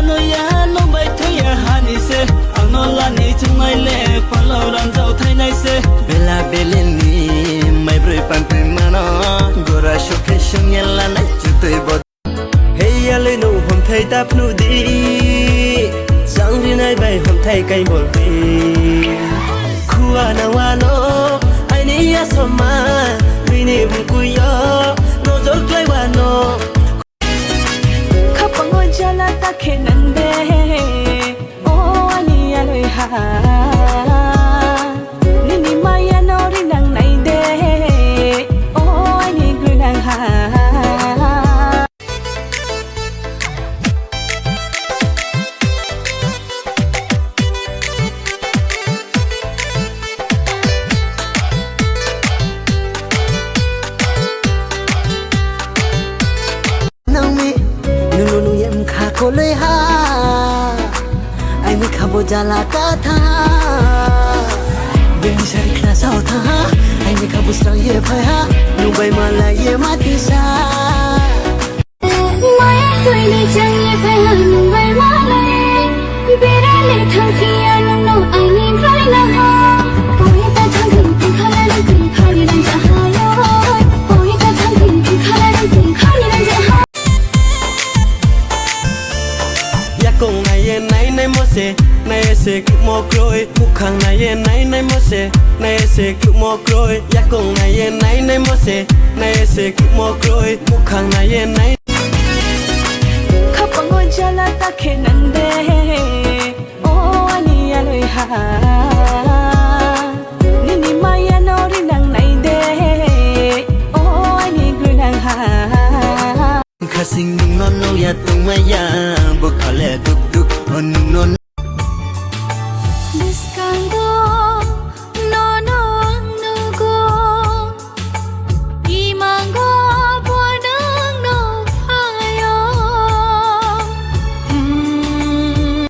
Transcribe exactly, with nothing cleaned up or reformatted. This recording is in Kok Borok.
Noya no bai thoya hani se, ang no lani chungnai le, palo ranjao thainai se. Bela beleni, mai broi pantui mano, gora sokhe sungya lanai chutui bo. Hei yalai no homthai ta phnu di, changrinai bai homthai kai bol di. Khua na wano, aini asoma, bini bungkuyo, nojor klai wano. Khapango jala ta khe nang de, o ani aloi ha. Nini maya no ri nang nai de, o ani gwnang ha. Nangni, nunu nuyem kha koloi ha. Aini khabo jala ka tha. Bini sari khna sao tha. Aini khabo srang ye phai ha. Nubai mala ye mati sa. Maya tuini chang ye phai ha nubai mala ye. Berale thangphiya nungno aini grai na ha. Koi ta thangphi twi khala ni twi khani ran ja ha yo. Koi ta thangphi twi khala ni twi khani ran ja ha. Yakung naiye nai nai mose, naiye se klukmo kroi. Mukhang naiye nai nai mose, naiye se klukmo kroi. Yakung naiye nai nai mose, naiye se klukmo kroi. Mukhang naiye nai. Khapango jala ta khe nang de, o ani aloi ha. Nini maya no ri nang nai de, o ani gwnang ha. Khasing no nungya tungmaya, bukhale duk duk, o nung no.